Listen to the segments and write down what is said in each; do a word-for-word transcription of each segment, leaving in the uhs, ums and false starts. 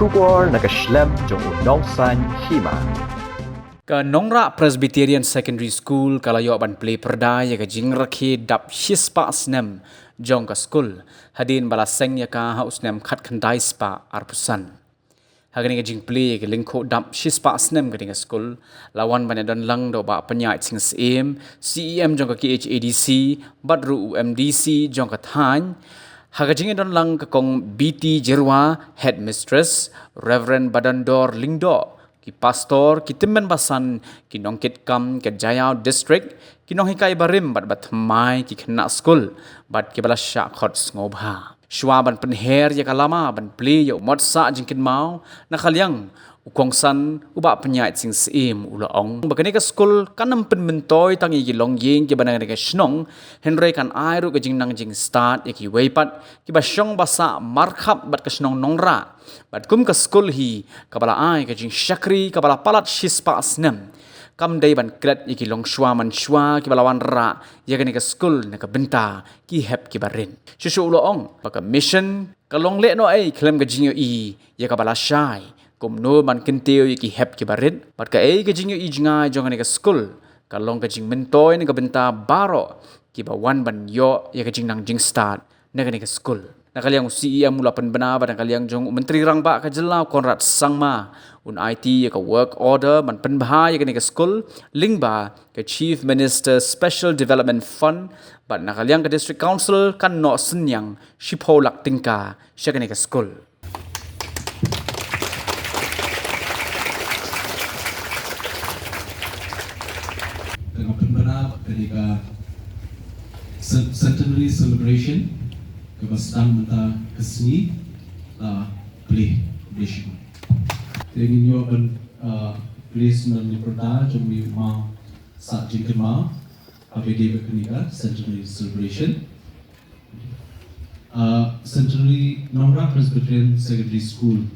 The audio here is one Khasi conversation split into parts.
Khubor na ka shlem jong u Nongsaiñ Hima. Ka Nongrah Presbyterian Secondary School ka la ïoh ban plie pyrda ïa ka jingrakhe dap shispah snem jong ka skul, hadien ba la seng ïa ka ha u snem khatkhyndai spah arphew san. Ha kane ka jingplie ïa ka lyngkhuh dap shispah snem kane ka skul, la wan ban ïadon lang da u Bah Pynïaid Sing Syiem, C E M jong ka K H A D C, bad ruh u M D C jong ka thaiñ. Ha ka jingïadon lang ka Kong B T Jyrwa, Headmistress, Reverend Badondor Lyngdoh, ki pastor, ki tymmen basan, ki nongkitkam ka Jaïaw District, ki nonghikai barim bad bathymmai, ki khynnah skul bad kiba la shah khot sngewbha. Shuwa ban pynher ïa ka lama ban plie ïa u mot sah jingkynmaw, na ka liang u kongsan u Bah Pynïaid Sing Syiem u la ong ba kane ka skul kan ym pynmyntoi tang ïa ki longïing kiba na kane ka shnong, hynrei kan ai ruh ka jingnang jingstad ïa kiwei pat kiba shong ba sah markhap bad ka shnong Nongrah. Bad kum ka skul hi kaba la ai ka jingshakri kaba la palat shispah snem, kam dei ban klet ïa ki longshuwa manshuwa kiba la wanrah ïa kane ka skul na ka bynta ki hep kiba rit. Shuh shuh u la ong ba ka mission ka long lehnohei khlem ka jingïohi ïa kaba lashai, kumno ban kyntiew ïa ki hep kiba rit, bad kaei ka jingïohi jngai jong kane ka skul ka long ka jingmyntoi na ka bynta baroh kiba wan ban ïoh ïa ka jingnang jingstad na kane ka skul. Na ka liang u C E M u la pynbna bad na ka liang jong u Myntri Rangbah ka jylla u Conrad Sangma un aiti ïa ka work order ban pynbha ïa kane ka skul lyngba ka Chief Minister Special Development Fund, bad na ka liang ka District Council kan noh synñiang shiphew lak tyngka sha kane ka skul. Ka pynbna bad kane ka cen-, centenary celebration kaba sdang mynta ka sngi la plie, plie shibun. Te ngin ïoh ban, ah, plie sdang ni pyrda jong u maw sah jingkynmaw ha kaba ïadei bad kane ka centenary celebration. Uh, Centenary Nongrah Presbyterian Secondary School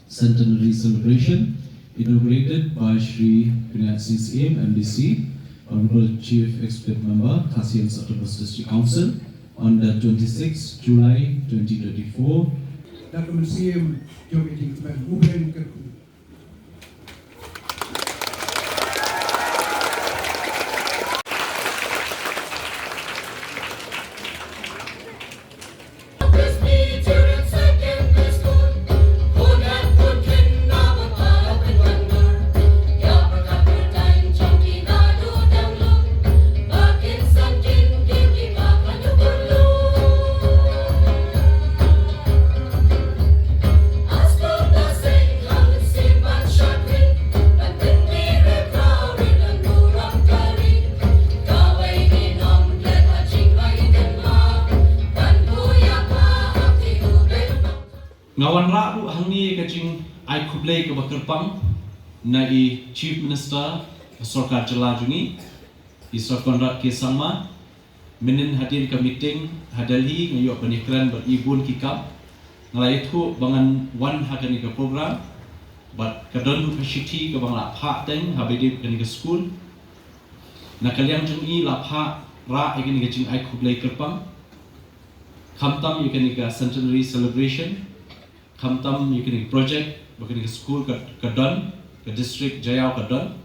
Centenary Celebration, inaugurated by Shri Pynïaid Sing Syiem, M D C, Honorable Chief Executive Member, Khasi Hills Autonomous District Council, on the twenty-sixth July twenty twenty-four. Da ka mynsiem jong ka jingkmen, u beng kyrkhu. Nga wanrah ruh hangne ka jingai khublei kaba kyrpang na i Chief Minister ka sorkar jylla jong ngi, i Sir Conrad K Sangma. Mynhynnin hadien ka meeting ha Delhi nga ïoh ban ïakren bad i bun ki kam. Nga la ïathuh ba ngan wan ha kane ka program bad ka don ruh ka shithi kaba nga la phah teng ha ba ïadei bad kane ka skul. Na ka liang jong i la phah rah ïa kane ka jingai khublei kyrpang, khamtam ïa kane ka centenary celebration, khamtam ïa kane ka project ba kane ka skul ka, ka don, ka district Jaïaw ka don.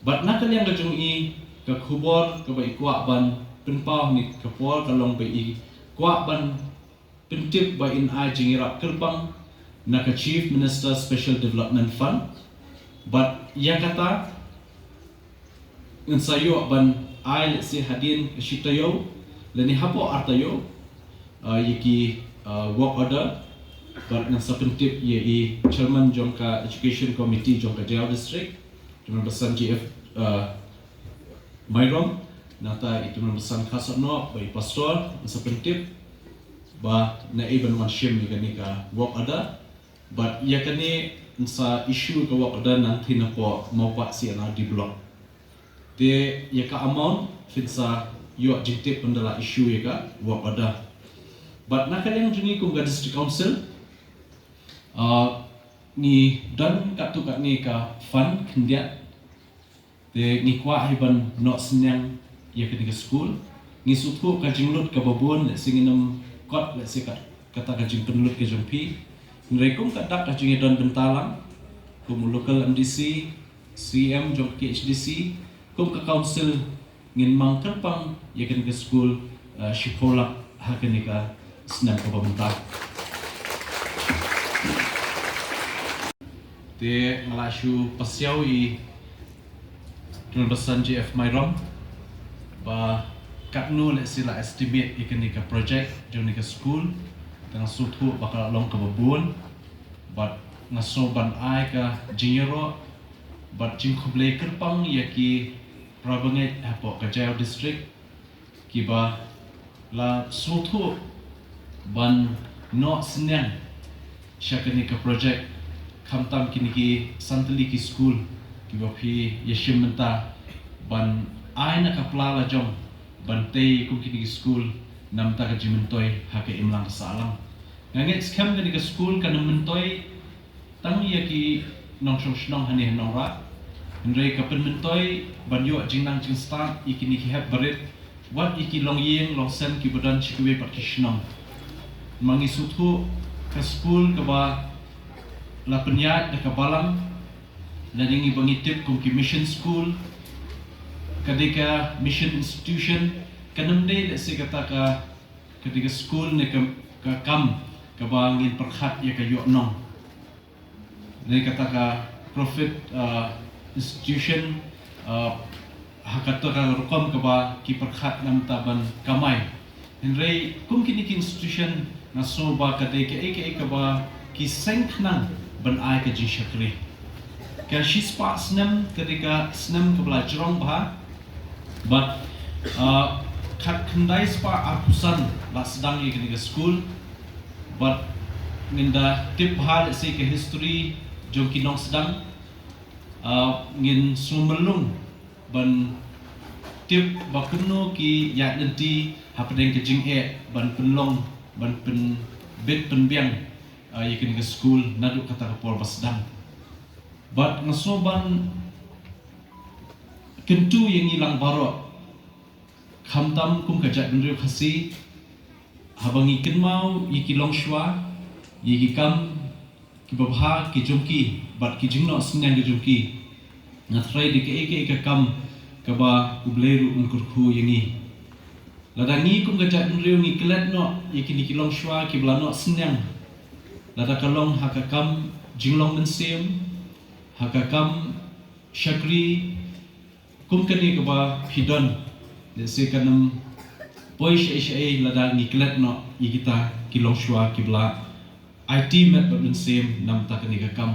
Bad na ka liang ka jong i, ka khubor kaba i kwah ban pynpaw ha kane ka por ka long ba i kwah ban pyntip ba in ai jingïarap kyrpang na ka Chief Minister Special Development Fund. Bad ïa kata ngan sa ïoh ban ai lehse hadien ka shi taïew lane hapoh ar taïew, uh, ïa ki, uh, work order. Bad ngan sa pyntip ïa i chairman jong ka education committee jong ka Jaïaw district, i Honorable Sanjay F, uh, Myrom, nangta i Honorable San Khasohnok bad i pastor, ngan sa pyntip ba naei ban wan shim ïa kane ka work order. Bad ïa kane ngan sa issue ka work order nangta napoh Mawpat C and R D block. Te ïa ka amount phin sa ïoh jingtip ynda la issue ïa ka work order. Bad na ka liang jong ngi kum ka District Council, uh, ngi don katto katne ka fund khyndiat. Te ngi kwah hi ban noh synñiang ïa kane ka skul. Ngi sngewthuh ka jinglut kaba bun, lehse ngin ym kot lehse kat-, kata ka jingpynlut ka jong phi. Hynrei kum ka dak ka jingïadon bynta lang, kum u local M D C, C M jong ka K H D C, kum ka council ngin mang kyrpang ïa kane ka skul, eh, shiphew lak ha kane ka snem kaba mynta. Te nga la shu pasiaw ïa Tun Basan J F Myrom ba katno lehse la estimate ïa kane ka project jong kane ka skul, te nga sngewthuh ba ka la long kaba bun, bad nga sngew ban ai ka jingïaroh bad jingkhublei kyrpang ïa ki para bangeit hapoh ka Jaïaw District, kiba la sngewthuh ban noh synñiang sha kane ka project, khamtam kine ki san tylli ki skul kiba phi ïashim mynta, ban ai na ka pla la jong ban tei kum kine ki skul na bynta ka jingmyntoi ha ka imlang ka sahlang. Nga ngeit skhem kane ka skul kan ym myntoi tang ïa ki nongshong shnong hangne ha Nongrah, hynrei ka pynmyntoi ban ïoh jingnang jingstad ïa kine ki hep barit, wat ïa ki longïing longsem kiba don sha kiwei pat ki shnong. Ma ngi sngewthuh ka skul kaba la pynïaid da ka balang, lane ngi ba ngi tip kum ki mission school, ka dei ka mission institution, kan ym dei lehse kata ka, ka dei ka skul ne ka, ka kam kaba ngin pyrkhat ïa ka ïoh nong, ne kata ka profit, uh, institution, uh, ha kata ka rukom kaba ki pyrkhat na bynta ban kamai. Hynrei kum kine ki institution nga sngew ba ka dei kaei kaei kaba ki seng khnang ban ai ka jingshakri. Ka shispah snem ka dei ka snem kaba la jrong bha, bad, uh, khatkhyndai spah arphew san la sdang ïa kane ka skul. Bad ngin da tip bha lehse ka history jong ki nongsdang. Ah, ngin sngewmyllung ban tip ba kumno ki ïaid lynti hapdeng ka jingeh ban pynlong, ban pynbit pynbiang, ah, ïa kane ka skul naduh kata ka por ba sdang. Bad nga sngew ban kyntu ïa ngi lang baroh, khamtam kum ka jaitbynriew Khasi, haba ngi kynmaw ïa ki longshuwa, ïa ki kam kiba bha ki jong ki bad ki jingnoh synñiang ki jong ki, nga tharai dei kaei kaei ka kam kaba U Blei ruh un kyrkhu ïa ngi. Lada ngi kum ka jaitbynriew ngi klet noh ïa kine ki longshuwa kiba la noh synñiang, lada ka long ha ka kam jinglong mynsiem, ha ka kam shakri, kum kane kaba phi don, lehse kan ym poi shaei shaei lada ngi klet noh ïa kita ki longshuwa kiba la aiti met bad mynsiem na bynta kane ka kam.